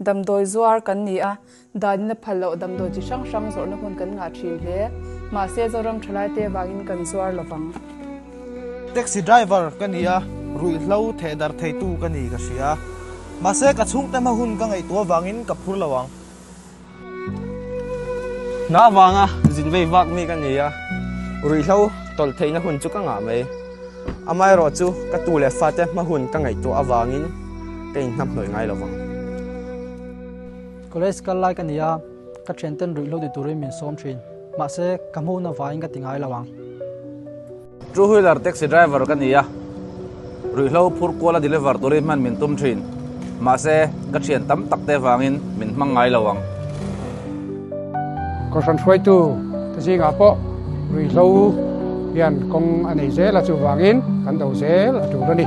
Damdawi zuar kan ni a, danin a phal loh damdawi chi hrang hrang zawrhna hmun kan ngah thin hle. Mahse, Zoram thalaite avangin kan zuar lo vang. Taxi driver ka ni a, ruihhlo theh darh theitu ka ni ka hria. Mahse, ka chhungte hma hun ka ngaihtuah avangin ka phur lo ang. Hna avanga zin vei vak mi ka ni a, ruihhlo tawlh theihna hun chu ka ngah mai. Amaherawh chu ka tu leh fate hma hun ka ngaihtuah avangin ka inhnamhnawih ngai lo vang. College kal lai ka ni a, ka thianten ruihhlo ti turin min sawm thin. Mahse, ka hmuhna vaiin ka ti ngai lo ang. Two wheeler taxi driver ka ni a, ruihhlo phur kuala deliver turin hman min tum thin. Mahse, ka thian tam tak te vangin min hmang ngai lo ang. Kohhran hruaitu te zingah pawh ruihhlo hian kawng a nei zel a, chuvangin kan do zel a tul a ni.